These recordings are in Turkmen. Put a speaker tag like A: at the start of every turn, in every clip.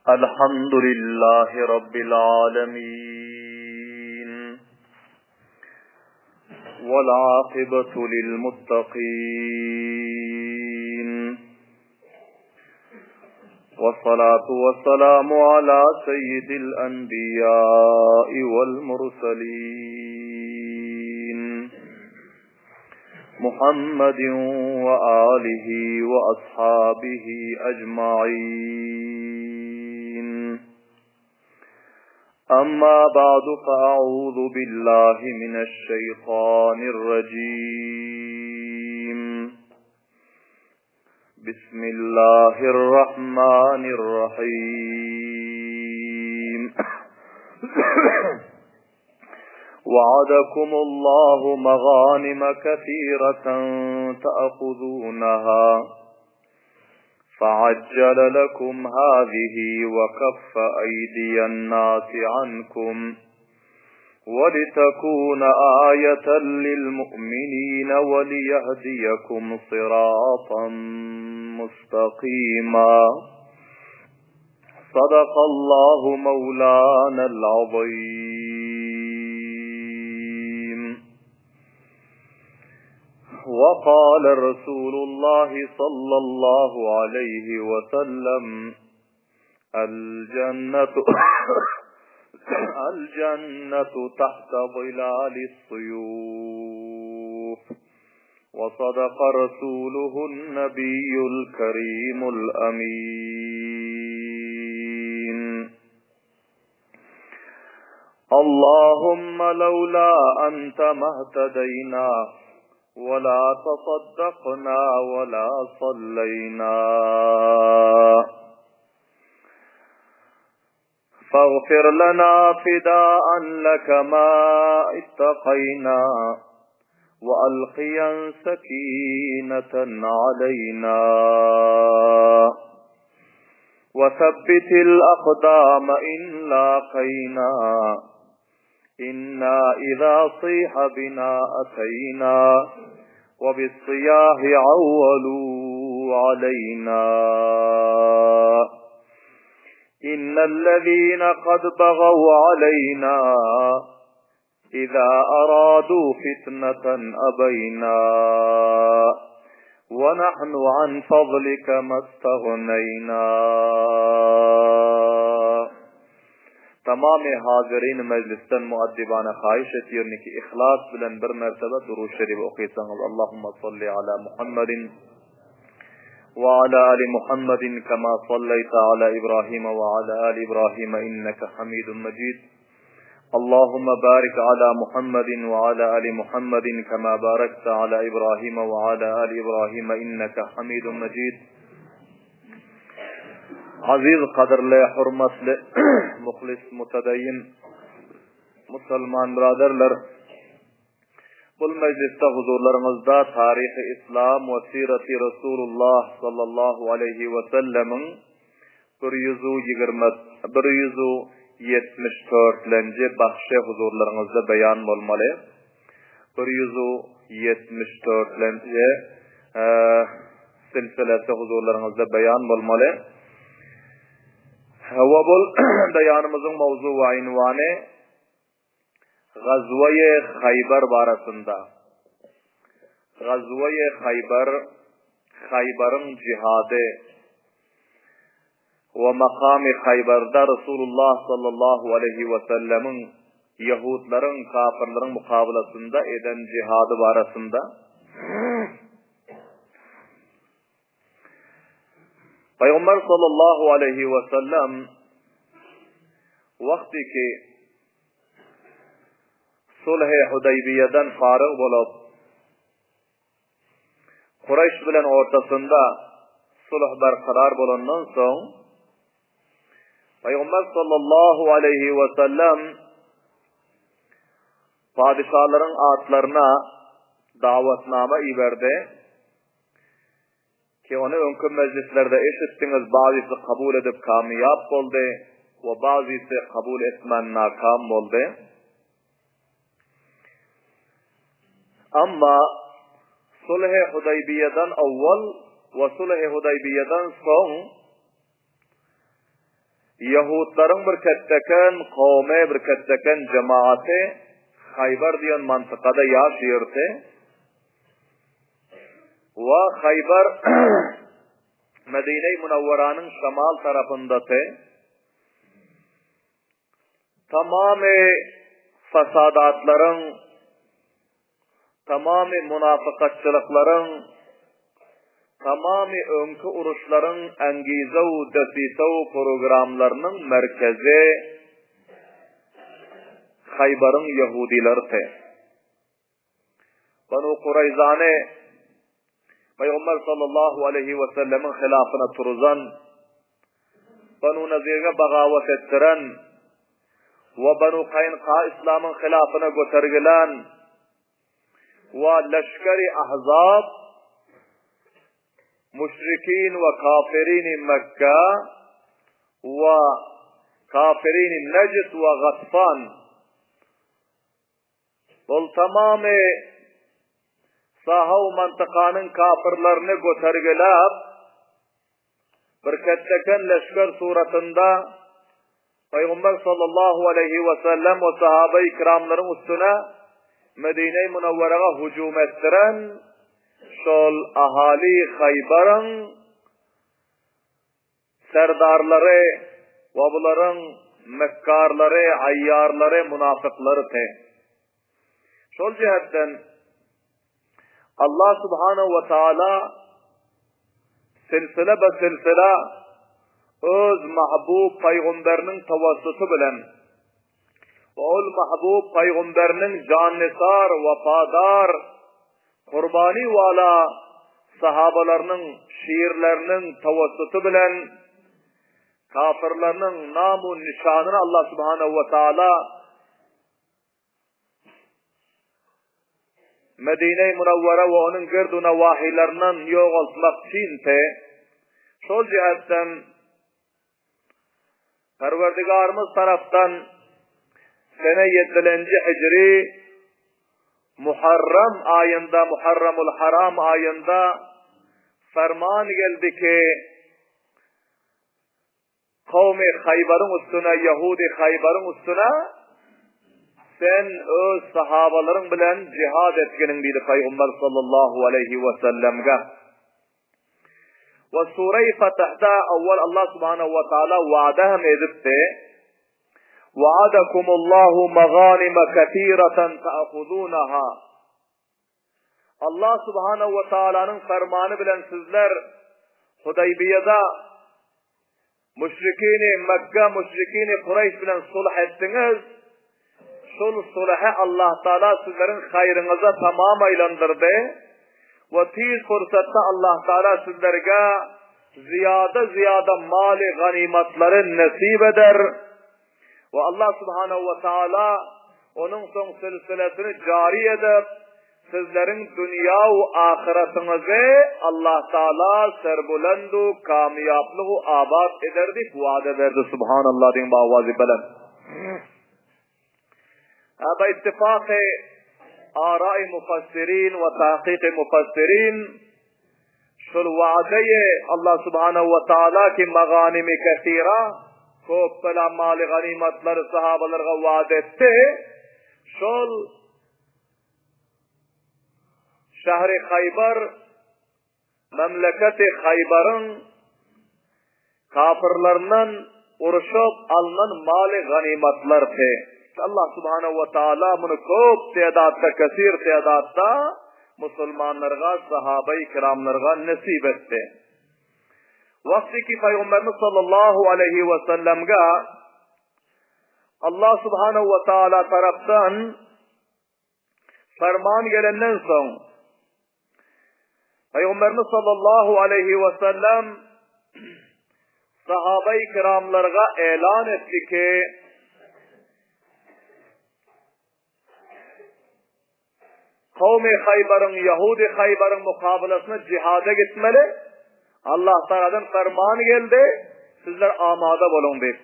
A: الحمد لله رب العالمين والعاقبة للمتقين والصلاة والسلام على سيد الأنبياء والمرسلين محمد وآله وأصحابه أجمعين أما بعد فأعوذ بالله من الشيطان الرجيم بسم الله الرحمن الرحيم وعدكم الله مغانم كثيرة تأخذونها فعجل لكم هذه وكف أيدي الناس عنكم ولتكون آية للمؤمنين وليهديكم صراطا مستقيما صدق الله مولانا العظيم وقال رسول الله صلى الله عليه وسلم الجنة الجنة تحت ظلال السيوف وصدق رسوله النبي الكريم الأمين اللهم لولا أنت ما اهتدينا ولا تصدقنا ولا صلينا فاغفر لنا فداء لك ما اتقينا وألقيا سكينة علينا وثبت الأقدام إن لاقينا إنا إذا صيح بنا أتينا وبالصياح عولوا علينا إن الذين قد بغوا علينا إذا أرادوا فتنة أبينا ونحن عن فضلك ما استغنينا
B: Tamamy hazirin mejlisden muaddibana haýyş etýerin ki yhlas bilen bir mertebe Durud Şerif okysaňyz Allahumma salli ala Muhammedin we ala ali Muhammedin kema salleýte ala Ibrahime we ala ali Ibrahime inneke Hamidun Mejid Allahumma barik ala Muhammedin we ala ali Muhammedin kema barakte ala Ibrahime we ala ali Ibrahime inneke Hamidun Mejid Aziz gadyrly hormatly muhlis mutadaýyn musulman byradarlar bul mejlisde huzurlaryňyzda taryhy islam we siraty Rasulullah sallallahu aleýhi we sellemiň 120 174-lenji bahşy huzurlaryňyzda beýan bolmaly. 174-lenji silsilesi huzurlaryňyzda beýan bolmaly. We bul beýanymyzyň mowzu we ynwany Gazwaýy Haýbar barasynda. Gazwaýy Haýbar, Haýbaryň jihady we makamy Haýbarda Resulullah sallallahu aleýhi we sellemiň ýahudlaryň, kapyrlaryň mukabalasynda eden jihady barasynda. Pygamber sallallahu aleýhi we sellem wagty ki Sulh-i Hudaýbiýeden faryg bolup, Kureýş bilen ortasynda sulh berkarar bolandan soň, Pygamber sallallahu aleýhi we sellem padyşalaryň atlaryna dawatnama iberdi ki ony öňki mejlislerde eşitdiňiz bazysy kabul edip kamyýap boldy we bazysy kabul etmän nakam boldy. Amma Sulh-i Hudaýbiýeden owwal we Sulh-i Hudaýbiýeden soň. Ýahudlaryň bir ketdeken kowmy, bir ketdeken jemaaty Haýbar diýen mantykada ýaşaýardy. We Haýbar Medine-i Munawwaranyň şamal tarapyndady. Tamamy fasadatlaryň, tamamy munafykatçylyklaryň, tamamy öňki uruşlaryň angizew, desisew programlarynyň merkezi Haýbaryň ýahudylarydy. Banu Kuraýzany Pygamber sallallahu aleýhi we sellemiň hylafyna turuzan, Banu Nazirge bagawat etdiren we Banu Kaýnka islamyň hylafyna götergilän we leşgeri Ahzab müşrikin we kafirini Mekge we kafirini Nejd we Gatfan Ol tamamy sahaw mantykanyň kapyrlaryny götergiläp, bir ketdeken leşger suratynda Pygamber sallallahu aleýhi we sellem we sahabeýi kiramlaryň üstüne Medine-i Munawwaraga hüjüm etdiren şol ahali Haýbaryň Serdarlary we bularyň mekgarlary, aýýarlary, munafyklarydy. Şol jähetden Allah subhanahu we taala silsile be silsile öz mahbub pygamberiniň tawassuty bilen we ol mahbub pygamberiniň jannisar, wepadar Gurbany wala sahabalarynyň şiirleriniň tawassuty bilen kafirleriniň namu nişanyny Allah subhanahu we taala Medine-i Munawwara we onuň girdu nawahilerden ýogaltmak üçin-te şol jihetden Perwerdigarymyz tarapdan sene ýedilenji hijri Muharram aýynda, Muharramul Haram aýynda ferman geldi ki, kowmy Haýbaryň üstüne, ýahudi Haýbaryň üstüne sen öz sahabalaryň bilen jihad etginiň diýdi Pygamber sallallahu aleýhi we sellemge. We sure-i Fatihde awwal Allah subhanahu wa taala wada hem edipdi. Wa'adakumullahu maganima katiratan ta'khuzunaha. Allah subhanahu wa taalanyň fermany bilen sizler Hudaýbiýede Müşrikini Mekge, müşrikini Kureýş bilen sulh etdiňiz. Şol sulhy Allah Taala sizleriň haýryňyza tamam aýlandyrdy we tiz pursatda Allah Taala sizlerge zyýada-zyýada maly ganymatlary nesip eder we Allah Subhanahu we Taala onuň soň silsilesini jary edip, Sizleriň dünýä u ahyratyňyzy Allah Taala serbuland u kamýaplyk u abat eder diýip wada berdi. Subhanallah diýiň bu awazy belent. Hada ittifaky arai mufassirin we tahkyky mufassirin şol wadaýy Allah Subhanahu we Taala ki maganimi kesira köp bela maly ganymatlary sahabalarga wada etdi. Şol Şähri Haýbar, memleketi Haýbaryň kapyrlaryndan urşup alnan maly ganymatlardy. Allah subhanahu we taala muny köp tedatda, kesir tedatda musulmanlarga, sahabeýi kiramlarga nesip etdi. Wagty ki Pygamberimiz sallallahu aleýhi we sellemge Allah subhanahu we taala tarapdan Ferman gelenden soň, Pygamberimiz sallallahu aleýhi we sellem sahabeýi kiramlarga elan etdi ki, Kowmy Haýbaryň, Ýahudi Haýbaryň mukabalasyna jihada gitmeli. Allah Tagaladan ferman geldi, sizler amada boluň diýip.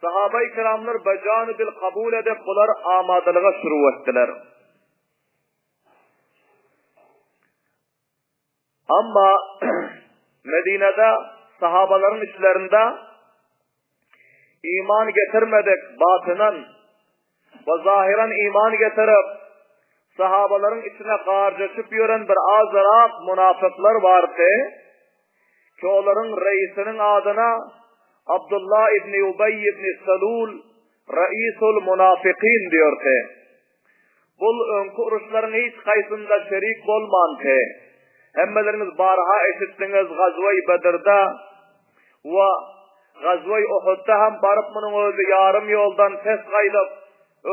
B: Sahabeýi kiramlar bejany dil kabul edip, bular amadalyga şuru etdiler. Amma Medinede. Sahabalaryň içlerinde iman getirmedik batynan we zahyran iman getirip, sahabalaryň içine garjaşyp ýören bir azrak munafyklar bardy. Ki olaryň reisiniň adyna Abdullah ibn Ubeý ibn Salul Raisul Munafikin diýerdi. Bul öňki uruşlaryň hiç haýsynda şerik bolmandy. Hemmeleriňiz barha eşitdiňiz Gazweý Bedrde we Gazweý Uhudda hem baryp munuň özi ýarym ýoldan pes gaýdyp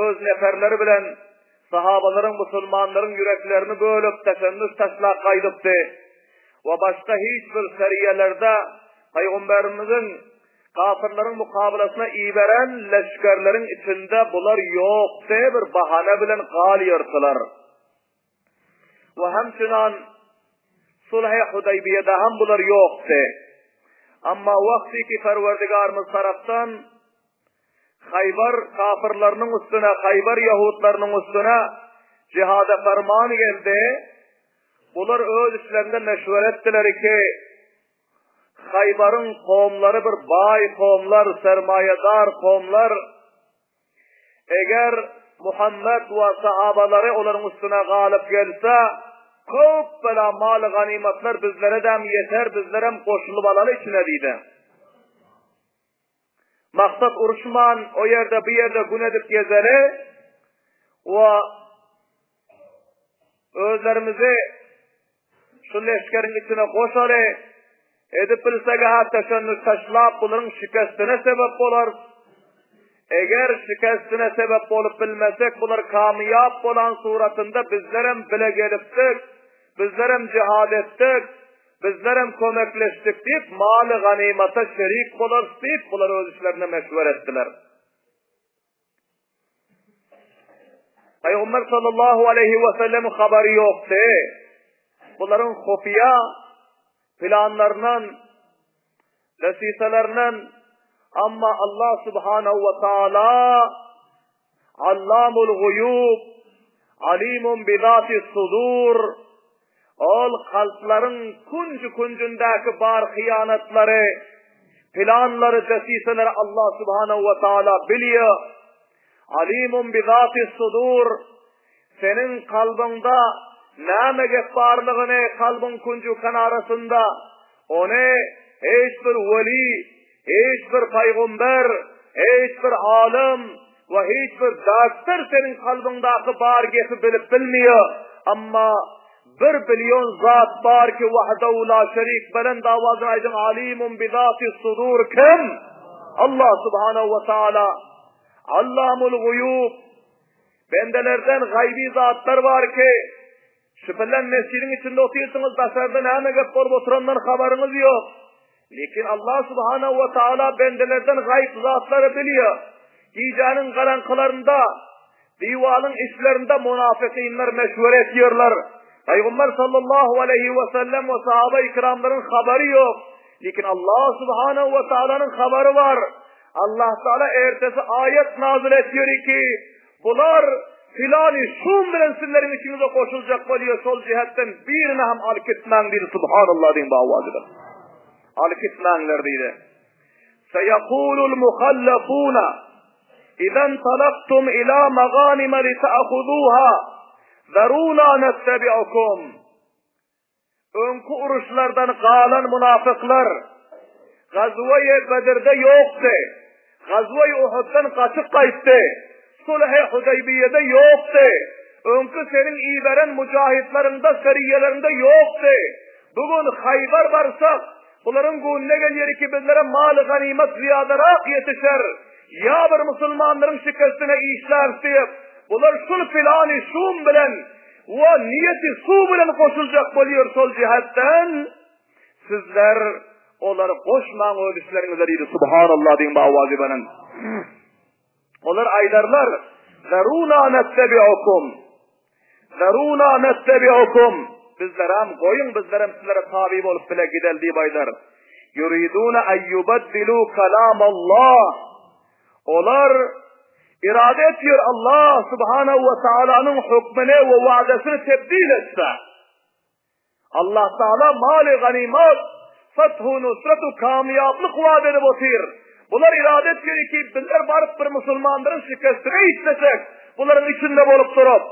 B: öz neferleri bilen sahabalaryň musulmanlaryň ýüreklerini bölüp teşennüş taşlap gaýdypdy we başga hiç bir seriýelerde Pygamberimiziň Kafyrlaryň mukabalasyna iberen leşgerleriň içinde bular ýokdy, bir bahana bilen galýardylar. We hemçinan Sulh-i Hudaýbiýede hem bular ýokdy. Amma wagty ki Perwerdigarymyz tarapdan Haýbar kafyrlarynyň üstüne, Haýbar ýahudlarynyň üstüne jihada ferman geldi. Bular öz içlerinde meşweret etdiler ki, Haýbaryň kowumlary bir baý kowumlar, sermaýadar kowumlar. Eger Muhammet we sahabalary olaryň üstüne galyp gelse, köp bela maly ganymatlar bizlere-däm ýeter, bizlerem goşulyp alaly içine diýdi. Maksat uruşman, o ýerde, bu ýerde gün edip gezeli we özlerimizi Şu leşgeriň içine goşaly, edip bilseg-ä teşennüs taşlap bularyň şikestine sebäp bolarys. Eger şikestine sebäp bolup bilmesek, bular kamyýap bolan suratynda bizlerem bile gelipdik, bizlerem jihad etdik, bizlerem kömekleşdik diýip, maly-ganymata şerik bolarys diýip, bular öz içlerinde meşwer etdiler. Pygamber sallallahu aleyhi ve sellem habary ýokdy. Bularyň hufiýa planlaryndan, desiselerinden amma Allah subhanahu we taala Allamul guyub, alimun bi zati sudur Ol kalplaryň künji-künjündäki bar hyýanatlary, planlary, desiseleri Allah subhanahu we taala bilýär. Alimun bi zatis sudur. Seniň kalbyňda näme gep barlygyny kalbyň künji-kenarasynda ony hiç bir weli, Hiç bir pygamber, hiç bir alym we hiç bir doktor seniň kalbyňdaky bar gepi bilip bilmeýär. Amma bir bilýon zat bar ki wahdahu la şerik belend awazyny aýdyň alimun bi zati sudur kim? Allah subhanahu we taala Allamul guyub bendelerden gaýby zatlar bar ki Şübhelen mesjidiň içinde otyrsyňyz, daşarda näme gep bolup oturandan habaryňyz ýok. Lekin Allah subhanahu we taala bendelerden gaýyp zatlary bilýär. Gijäniň garaňkylarynda, diwalyň içlerinde munafykynlar meşwere etýärler. Pygamber sallallahu aleýhi we sellem we sahaba ikramlaryň habary ýok. Lekin Allah subhanahu we taalanyň habary bar. Allah taala ertesi aýat nazil etýär ki, Bular pylany şum bilen sizleriň içiňize goşuljak bolýar, şol jihetden birini hem alyp gitmäň diýdi, subhanallah diýiň bu awazy Alyp gitmäňler diýdi. Seýekulul muhallafuna izen talaktum ila maganima li ta'khuzuha zaruna nettabi'ukum. Öňki uruşlardan galan munafyklar Gazwa-i Bedirde ýokdy. Gazwa-i Uhuddan gaçyp gaýtdy. Sulh-i Hudaýbiýede ýokdy. Öňki seniň iberen mujahytlaryňda, seriýeleriňde ýokdy. Bu gün Haýbar barsak, bularyň göwnüne gelýär ki, bizlere maly-ganymat zyýadarak ýetişer. Ýa bir musulmanlaryň şikestine işläris diýip, bular şul pylany şum bilen We niýeti suw bilen goşuljak bolýar şol jihetden sizler olary goşmaň öz işleriňize diýdi subhanallah diýiň bu awazy bilen. Olar aýdarlar Zaruna nettebi'ukum Zaruna nettebi'ukum Bizlerem goýuň bizlerem sizlere tabi bolup bile gidel diýip aýdar. Yuriduna an yubaddilu kalamallah Olar irade etýär Allah subhanahu we taalanyň hökmüni we wadasyny tebdil etse. Allah Taala maly ganymat. Feth-u nusret-u kamýaplyk wada edip otyr. Bular irade etgeli ki, bizler baryp bir musulmanlaryň şikestine ýetmesek, bularyň içinde bolup durup,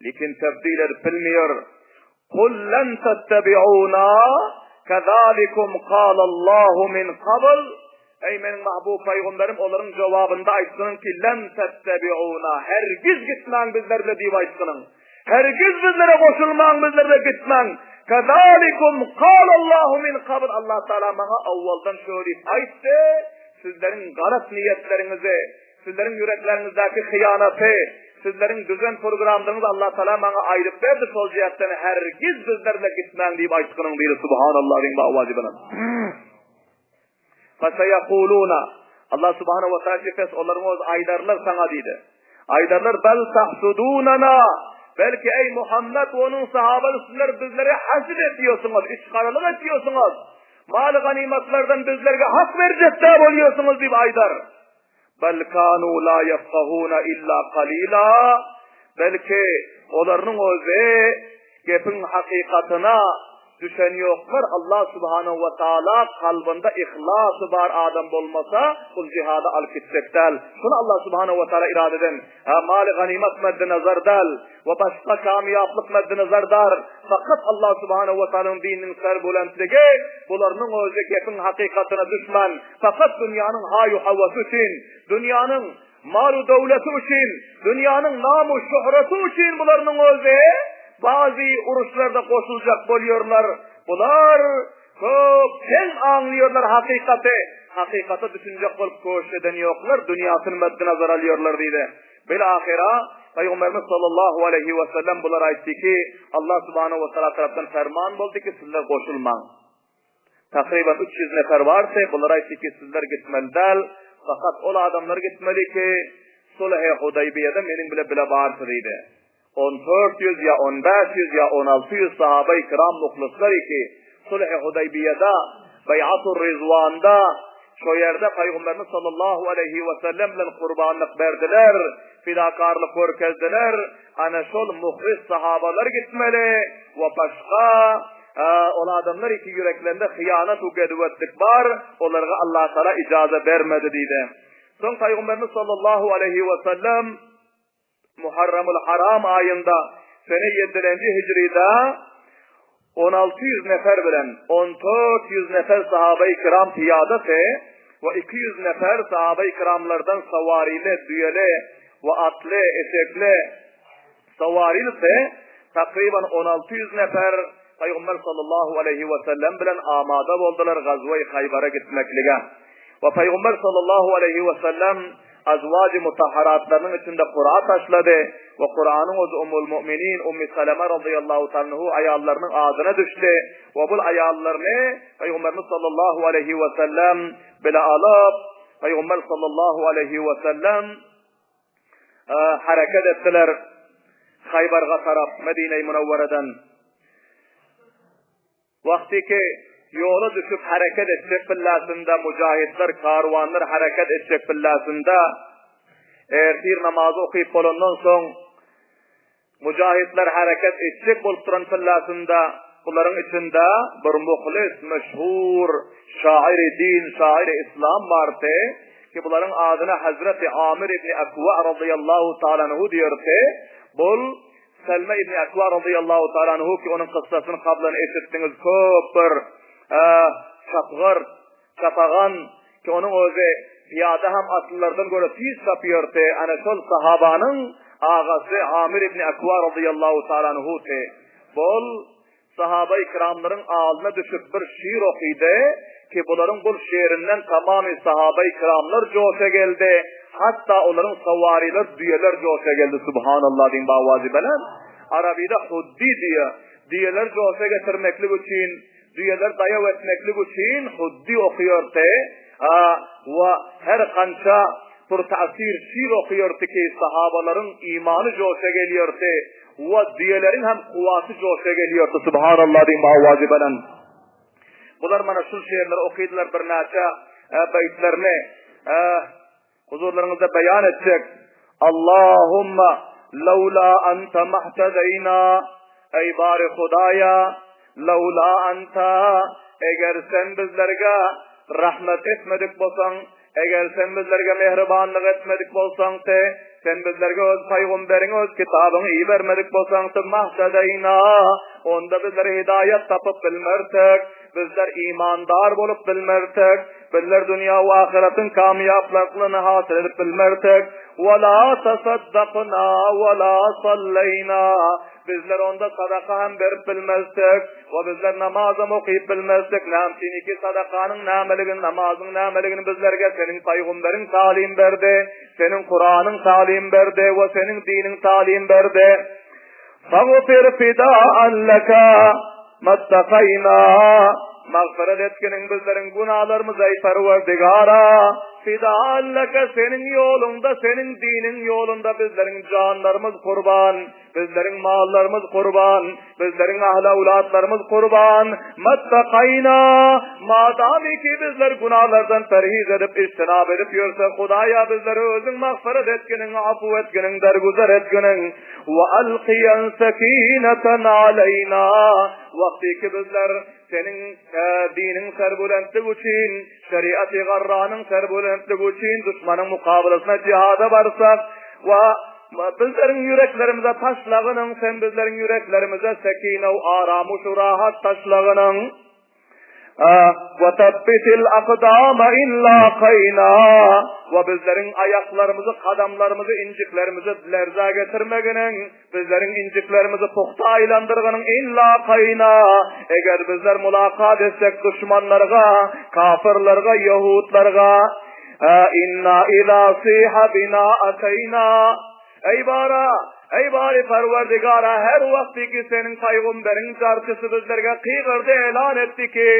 B: lekin tebdil edip bilmeýär. Kul len tettebi'una kezalikum kalallahu min kabl Eý meniň mahbub pygamberim olaryň jogabynda aýtgynyň ki len tettebi'una hergiz gitmäň bizler bile diýip aýtgynyň. Hergiz bizlere goşulmaň bizler bile gitmäň. Kezalikum kalallahu min kabl Allah Taala maňa awwaldan şöyle diýip aýtdy, sizleriň galat niýetleriňizi Sizleriň ýürekleriňizdäki hyýanaty, sizleriň düzen programlaryňyzy Allah Taala maňa aýdyp berdi şol jähtden hergiz bizler bile gitmäň diýip aýtgynyň diýdi Subhanallah diýiň owazy bilen. Feseýekuluna Allah Subhanahu wa Taala pes olaryň öz aýdarlar saňa diýdi. Aýdarlar bel tahsudunana belki eý Muhammed we onuň sahabalary sizler bizlere hased etýärsiňiz, içgaralyk etýärsiňiz. Mal ganymatlardan bizlerge hak berjek dä bolýarsyňyz diýip aýdar. Bel kanu la ýefkahuna illa kalila, belki, olarynyň özi gepiň hakykatyna düşen ýoklar, Allah subhanahu we taala kalbynda yhlasy bar adam bolmasa, ol jihada alyp gitjek däl. Şuny Allah subhanahu we taala irade eden, ha maly ganymat maddy nazar däl we başga kamýaplyk maddy nazar dar, fakat Allah subhanahu we taalanyň dininiň serbulentligi, bularynyň özi gepiň hakykatyna düşmän, Fakat dünýäniň haý-u-hawasy üçin, dünýäniň mal-u-döwleti üçin, dünýäniň nam-u-şöhreti üçin bularynyň özi bazy uruşlarda goşuljak bolýarlar. Bular köp kem aňlaýarlar hakykaty. Hakykata düşünjek bolup köşüş eden ýoklar, dünýäsini meddi-nazar alýarlar diýdi. Bil-ahyra Pygamberimiz sallallahu aleýhi we sellem bulara aýtdy ki, Allah subhanahu we taala tarapdan ferman boldy ki, sizler goşulmaň. Takryban 300 nefer bardy, bular aýtdy ki, sizler gitmeli däl, fakat ol adamlar gitmeli ki, Sulh-i Hudaýbiýede meniň bile bile barsa diýdi. On 400 ýa on 500 ýa on 600 sahabe-i kiram muhlyslar ki, Sulh-i Hudaýbiýede, Beýatur Rizwanda, şo ýerde Pygamberimiz sallallahu aleýhi we sellem bilen gurbanlyk berdiler, fidakarlyk görkezdiler, Ana şol muhlis sahabalar gitmeli we başga ol adamlar iki ýüreklerinde hyýanat we gedüwetlik bar, olarga Allah Taala ijaza bermedi diýdi. Soň Pygamberimiz sallallahu aleýhi we sellem Muharramul Haram aýynda sene ýedilenji hijrida 1600 nefer bilen 1400 nefer sahabeýi kiram pyýadasy we 200 nefer sahabeýi kiramlardan sawaryly, düýeli we atly, eşekli sawarylysy takryban 1600 nefer Pygamber sallallahu aleýhi we sellem bilen amada boldular gazweý Haýbara gitmeklige. We Pygamber sallallahu aleýhi we sellem Azwajy mutahharatlarynyň içinde kura taşlady we Kuranyň özi Ummul Mu'minin Ummi Salama razyýallahu taala anhu aýallarynyň adyna düşdi we bul aýallaryny Pygamberimiz sallallahu aleýhi we sellem bile alyp Pygamber sallallahu aleýhi we sellem hereket etdiler Haýbarga tarap Medine-i Munawwaradan. Wagtyky ýola düşüp hereket etjek pillasynda mujahidler, karwanlar hereket etjek pillasynda ertir namazy okyp bolandan soň mujahidler hereket etjek bolup duran pillasynda bularyň içinde bir muhlis, meşhur şairi din, şairi islam bardy ki bularyň adyna Hazreti Amir ibn Akwa radıyallahu ta'ala anhu diýerdi. Bul Selme ibn Ekwa razyýallahu taala anhu ki onuň kyssasyny kablan eşitdiňiz köp bir çapgyr, çapagan ki onuň özi pyýada hem atlylardan görä tiz çapýardy. Ana şol sahabanyň agasy Amir ibn Ekwa razyýallahu taala anhu Bol Sahaba-i kiramlaryň alyna düşüp bir şyr okydy ki, bularyň bul şerinden tamamy sahaba-i kiramlar joşa geldi, hatda olaryň sawarylar, düýeler joşa geldi, Subhanallah diýiň bawazy belent. Arabyda huddi diýe, düýeler joşa getirmeklik üçin, düýeler daýaw etmeklik üçin huddi okýardy, a, we her kança purtasir şyr okýardy ki, sahabalaryň imany joşa gelýärdi, We düýeleriň hem kuwwaty joşa gelýärdi, Subhanallah diýiň owazy bilen. Bular mana şul şeýerleri okydylar birnäçe beýtlerini huzurlaryňyzda beýan etjek. Allahumma laula anta mahtadayna Eý bary Hudaýa, laula anta. Eger sen bizlerge rahmet etmedik bolsaň, eger sen bizlerge mähribanlyk etmedik bolsaň, te, sen bizlerge öz paýgamberiňi, öz kitabyňy ibermedik bolsaň, te mahtedeýna, onda bizler hidaýat tapyp bilmerdik, bizler imandar bolup bilmerdik, bizler dünýä we ahyretiň kamýaplyklaryny hasyl edip bilmerdik. Wa la tasaddakna wa la salleýna. Bizler onda sadaka hem berip bilmezdik we bizler namazam okyp bilmezdik. Näme üçinki sadakanyň nämeligini, namazyň nämeligini bizlerge seniň paýgamberiň talim berdi, seniň Kuranyň talim berdi we seniň diniň talim berdi. Fagfir fidaan laka mattakaýna Magfyrat etginiň bizleriň günalarymyzy eý Perwerdigara. Fidaan laka seniň ýoluňda, seniň diniň ýolunda bizleriň janlarymyz gurban. Bizleriň mallarymyz gurban, bizleriň ahl-awlatlarymyz gurban. Mattakaýna, madamiki bizler günalardan perhiz edip, ijtinap edip ýörsek, Hudaýa bizleri özüň magfyrat etginiň, afu etginiň, dergüzer etginiň. Wa alqiyan sakinatan aleýna, wagtyky bizler Seniň diniň serbulentligi üçin, şeriaty garranyň serbulentligi üçin duşmanyň mukabalasyna jihada barsak, we bizleriň ýüreklerimize taşlagynyň, Sen bizleriň ýüreklerimize sekine we aramuş-u rahat taşlagynyň. We sabbitil akdama in lakaýna, we bizleriň aýaklarymyzy, kadamlarymyzy, injiklerimizi lerza getirmeginiň, Bizleriň injiklerimizi pugta aýlandyrgynyň in lakaýna, eger bizler mulakat etsek duşmanlarga, kafyrlarga, ýehudlarga, inna iza siha bina ateýna, Eý bara, eý bary Perwerdigara, her wagtyky seniň paýgamberiň jarçysy bizlerge kygyrdy, elan etdi ki,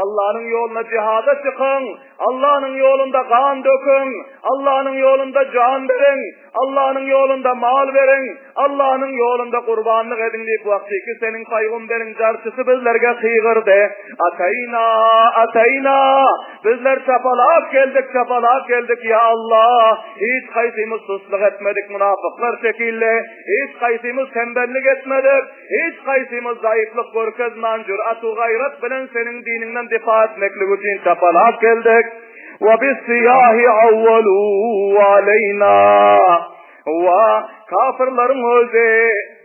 B: Allanyň ýoluna jihada çykyň, Allanyň ýolunda gan döküň, Allanyň ýolunda jan beriň, Allanyň ýolunda mal beriň, Allanyň ýolunda gurbanlyk ediň diýip wagtyky seniň paýgamberiň jarçysy bizlerge gygyrdy. Ataýna, ataýna! Bizler çapalap geldik, çapalap geldik, ýa Alla! Hiç haýsymyz suslyk etmedik munafyklar şekilli, hiç haýsymyz tembellik etmedik, hiç haýsymyz zaýyplyk görkezmän jürat-u-gaýrat bilen seniň diniňden difa etmeklik üçin çapalap geldik. Wa bis-siýahi awwalu aleýna. Wa kafirleriň özi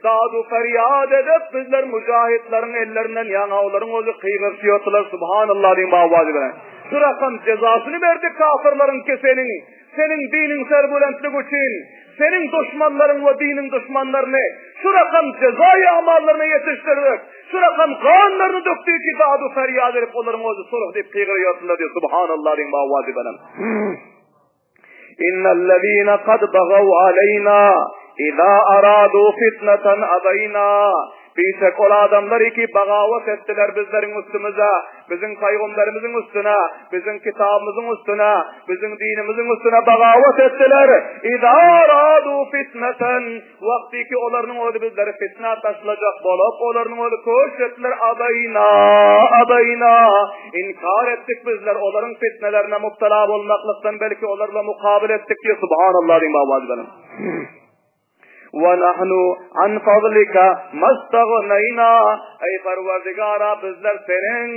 B: dadu ferýat edip bizler müjahidleriň ellerinden ýaňa olaryň özi gygyryşýardylar subhanallah diýip awazy bilen. Şu rakam jezasyny berdi kafirleriň ki seniň seniň diniň serbulentlik üçin seniň duşmanlaryň we diniň duşmanlaryny şu rakam jezaýy amallaryna ýetişdirdik. Şu rakam ganlaryny dökdi ki dadu ferýat edip olaryň özi sulh diýip gygyrýardylar diýip subhanallah diýip awazy bilen. Innellezine kad bagaw aleýna iza aradu fitneten abeýna Biçak ol adamlar ki bagawat etdiler bizleriň üstümize, biziň paýgamberimiziň üstüne, biziň kitabymyzyň üstüne, biziň dinimiziň üstüne bagawat etdiler. Iza aradu fitneten Wagtyky olarynyň özi bizleri fitnä taşlajak bolup, olarynyň özi köş etdiler, Abaýna, abaýna! Inkar etdik bizler olaryň fitnelerine mubtala bolmaklykdan, belki olarla mukabyl etdik diýip, Subhanallah diýip owaz beriň. Wa nahnu an fadlika mastagnaýna. Eý Perwerdigara, bizler seniň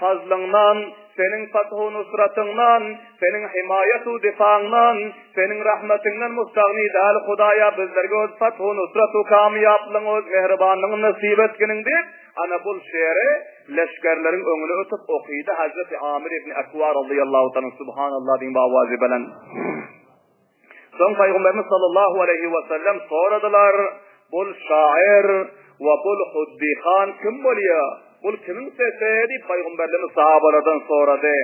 B: Fazlyňdan, Seniň fathu nusratyňdan, Seniň himaýatu difaňdan, Seniň rahmetiňden mustagny däl Hudaýa bizlerge öz fathu nusratu kamýaplygyňy öz mähribanlygyňy nesip etginiň diýip, ana bul şeri leşgerleriň öňüne ötüp okydy Hazreti Amir ibn Ekwa razyýallahu taala subhanallah diýip awazy belent. Soň Pygamberimiz sallallahu aleýhi we sellem soradylar, Bul şair we bul huddihan kim bolýar? Bul kimiň sesi? diýip Pygamberimiz sahabalardan sorady.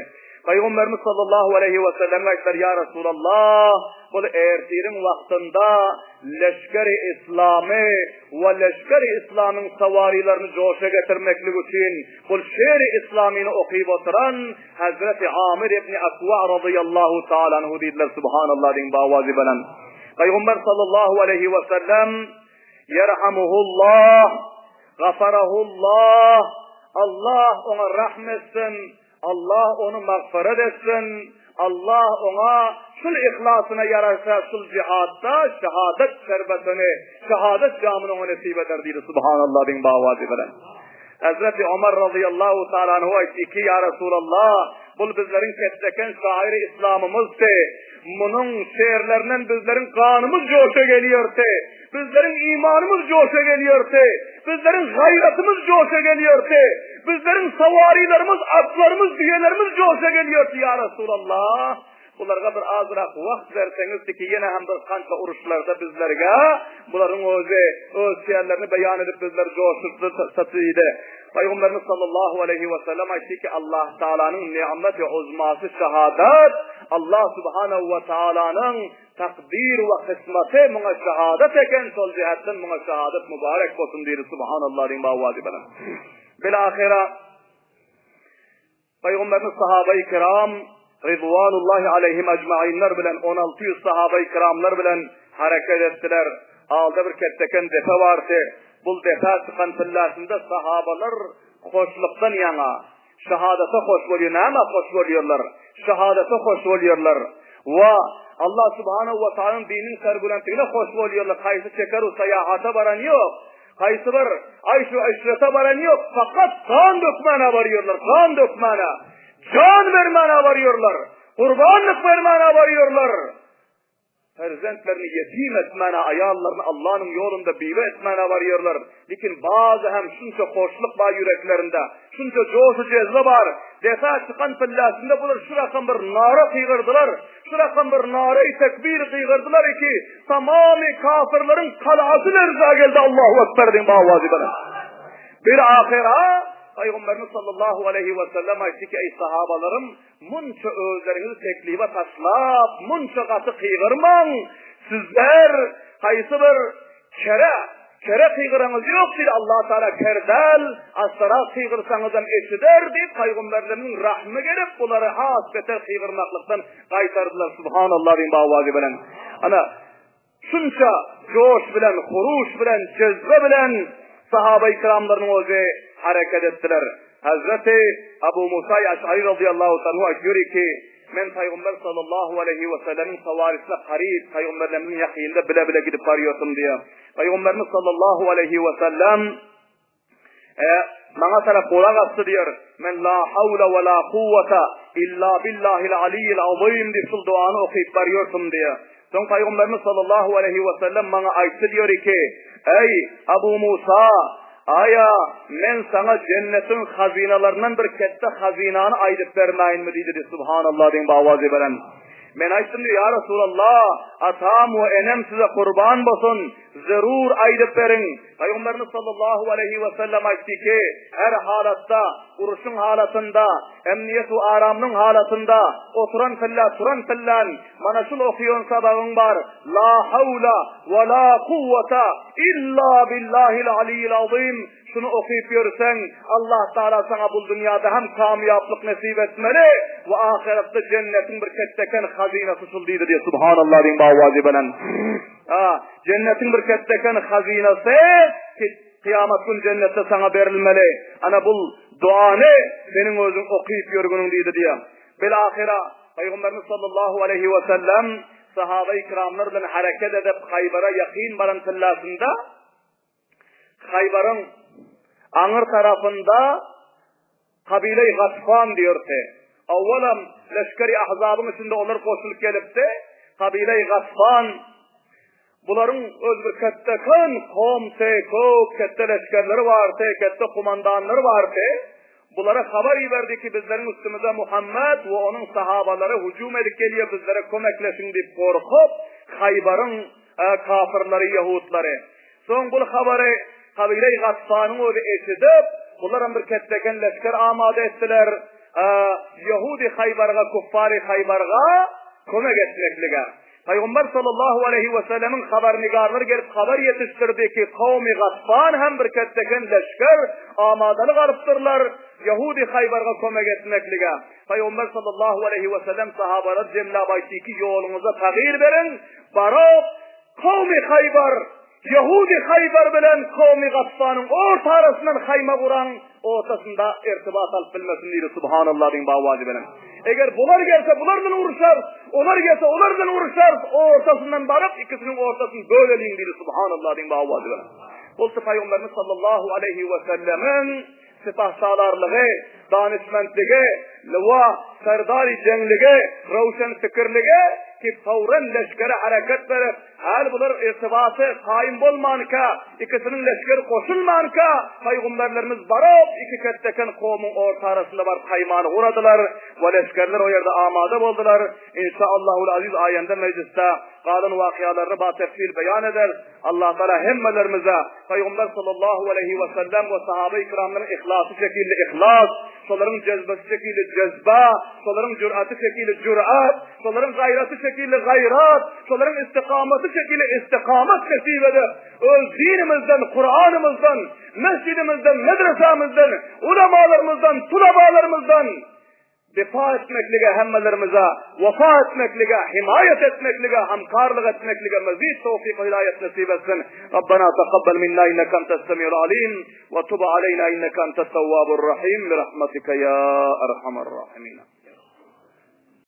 B: Pygamberimiz sallallahu aleýhi we sellem aýtdylar, Ýa Resulallah, bul ertiriň wagtynda leşgeri islamy we leşgeri islamyň sawarylaryny joşa getirmeklik üçin bul şeri islamyny okyp oturan Hazreti Amir ibn Akwa razyýallahu taala anhu diýdiler, Subhanallah diýiň bawazy bilen. Pygamber sallallahu aleýhi we sellem Yerhamuhullah, gafarahullah, Allah oňa rahm etsin, Allah ony magfyrat etsin, Allah oňa şul yhlasyna ýaraşa şul jihatda şehadet şerbetini, şehadet jamyny oňa nesip eder diýdi, Subhanallah diýiň bawazy bilen. Hezreti Omar razyýallahu taala anhu aýtdy ki, Ýa Resulallah, bul bizleriň ketdeken şairi islamymyzdy. Munuň şerlerinden bizleriň ganymyz joşa gelýärdi. Bizleriň imanymyz joşa gelýärdi. Bizleriň gaýratymyz joşa gelýärdi. Bizleriň sawarylarymyz, atlarymyz, düýelerimiz joşa gelýärdi, ýa Resulallah. Bularga bir azrak wagt berseňiz ki, ýene hem bir kança uruşlarda bizlerge bularyň özi öz şerlerini beýan edip bizleri joşdursa diýdi. Pygamberimiz sallallahu aleýhi we sellem aýtdy ki, Allah Taalanyň ni'meti uzmasy şahadat, Allah subhanahu we Taalanyň Takdyr we kysmaty muňa şahadat eken, şol jähetden muňa şahadat mübarek bolsun diýdi, Subhanallah diýiň bawazy bilen. Bilahyra Pygamberimiz sahabeýi kiram Rizwanullahi aleýhim ejmainler bilen 1600 sahabeýi kiramlar bilen hereket etdiler. Alda bir ketdeken depe bardy. Bul depä çykan pillasynda sahabalar hoşlukdan ýaňa Şahadata hoş bolýar. Nämä hoş bolýarlar? Şahadata hoş bolýarlar. Wa Allah subhanahu wa ta'alanyň dininiň serbülentligine hoş bolýarlar. Haýsy çeker u saýahata baran ýok. Haýsy bir aýşu eşrete baran ýok. Fakat gan dökmäne barýarlar. Gan dökmäne. Jan bermäne barýarlar. Gurbanlyk bermäne barýarlar. Perzentlerini ýetim etmäne, aýallaryny Allanyň ýolunda biwe etmäne barýarlar. Lekin bazy hem şunça hoşluk bar ýüreklerinde, şunça joşu jezbe bar. Depe çykan pillasynda bular şu rakam bir nara gygyrdylar, şu rakam bir nara-i tekbir gygyrdylar ki, tamamy kafirleriň kalasy lerza geldi Allahu Ekber diýen bawazy bilen. Bir ahyra Pygamberimiz sallallahu aleýhi we sellem aýtdy ki, eý sahabalarym, Munça özleriňizi teklibe taşlap, munça gaty gygyrmaň! Sizler haýsy bir kere, kere gygyraňyz ýok diýdi, Allatagala ker däl, assarak gygyrsaňyzam eşider diýip, pygamberleriniň rahmy gelip, bulary has beter gygyrmaklykdan gaýtardylar. Subhanallah diýiň bawazy bilen. Ana, Şunça joş bilen, huruş bilen, jezbe bilen sahabaýy-kiramlarynyň özi hereket etdiler. Hezreti Abu Musa Aş'ary razyýallahu anhu aýtýar ki, Men Pygamber sallallahu aleýhi we sellemiň sawarysyna garyp, pygamberlerimiziň ýakynynda bile-bile gidip barýardym diýýär. Pygamberimiz sallallahu aleýhi we sellem E, maňa tarap gulak asdy diýer. Men la hawla we la kuwwata illa billahil aliyyil azim diýip şul duany okyp barýorsum diýer. Soň Pygamberimiz sallallahu aleýhi we sellem maňa aýtdy diýer ki, Eý, Abu Musa, aýa men saňa jennetiň hazynalaryndan bir ketde hazynany aýdyp bermäýinmi diýdi. Subhanallah diýen bawazy bilen. Men aýtdym diýer, ýa Resulallah, atam we enem size gurban bolsun, zerur aýdyp beriň. Pygamberimiz sallallahu aleýhi we sellem aýtdy ki, her halatda, uruşyň halatynda, emniýet we aramlyň halatynda, oturan pillä, turan pillän, mana şul okaýan sabagyň bar, La hawla we la kuwwata illa billahil aliyyil azim, şuny okyp ýörseň, Allah Taala saňa bul dünýäde hem kamýaplyk nesip etmeli we ahyretde jennetiň bir ketdeken hazynasy şul diýdi diýip, subhanallah diýiň bawazy bilen. Ha, jennetiň bir ketdeken hazynasy kyýamat gün jennetde saňa berilmeli. Ana bul duany seniň özüň okyp ýörgüniň diýdi diýýär. Bil ahyra Pygamberimiz sallallahu aleýhi we sellem sahabeýi kiramlar bilen hereket edip Haýbara ýakyn baran pillasynda Haýbaryň aňyr tarapynda Kabile-i Gatfan diýerdi. Owalam leşgeri Ahzabyň içinde olar goşulyp gelipdi. Kabile-i Gatfan bularyň öz bir ketdeken komsy, köp ketde leşgerleri bardy, ketde kumandanlary bardy. Bulara habar iberdi ki, bizleriň üstümize Muhammet we onuň sahabalary hüjüm edip gelýär, bizlere kömekleşiň diýip gorkup, Haýbaryň kafyrlary, ýehutlary. Soň bul habary kabile-i Gatfanyň özi eşidip, bularam bir ketdeken leşger amada etdiler, ýehudy Haýbarga, kuffary Haýbarga kömek etmeklige. Pygamber sallallahu aleýhi we sellemiň habarnigarlary gelip habar ýetişdirdi ki, kowmy Gatfan hem bir ketdeken leşger amadalyk alypdyrlar, ýehudy Haýbarga kömek etmeklige. Pygamber sallallahu aleýhi we sellem sahabalary jemläp aýtdy ki, ýoluňyza tagyr beriň, baryp, Kowmy Haýbar, Ýehudy Haýbar bilen kowmy Gatfanyň orta arasyndan haýma guraň, ortasynda irtibat alyp bilmesin diýdi, Subhanallah diýiň bawazy bilen. Eger bular gelse bular bilen uruşarys, olar gelse olar bilen uruşarys, ortasyndan baryp ikisiniň ortasyny böleliň diýdi, Subhanallah diýiň bawazy bilen. Bolsa Pygamberimiz sallallahu aleýhi we sellemiň. Sipahsalarlygy, danyşmentligi, lywa, serdary jeňligi, röwşen pikirligi ki fawran leşgere hereket berip, häli bular irtibaty kaýym bolmanka, ikisiniň leşgeri goşulmanka, paýgumberlerimiz baryp, iki ketdeken kowumyň orta arasynda baryp haýmany guradylar we leşgerler o ýerde amada boldular. Inşaallahul aziz aýanda mejlisde galan wakyalaryny batefsil beýan ederis. Allah Taala hemmelerimize Pygamber sallallahu aleýhi we sellem we sahabe-i kiramlaryň yhlasy şekilli yhlas, şolaryň jezbesi şekilli jezbe, şolaryň jüraty şekilli jürat, şolaryň gaýraty şekilli gaýrat, şolaryň istikamaty şekilli istikamat nesip edip, öz dinimizden, Kuranymyzdan, mesjidimizden, medresämizden, ulamalarymyzdan, tulabalarymyzdan Wepa etmeklige hemmelerimize wepa etmeklige, himaýat etmeklige, hamkarlyk etmeklige mezid towfyk we hidaýat nesip etsin. Rabbena takabbal minna inneke entes semiul alim we tub aleyna inneke entet tewwabur rahim bi rahmetike ya erhamer rahimin.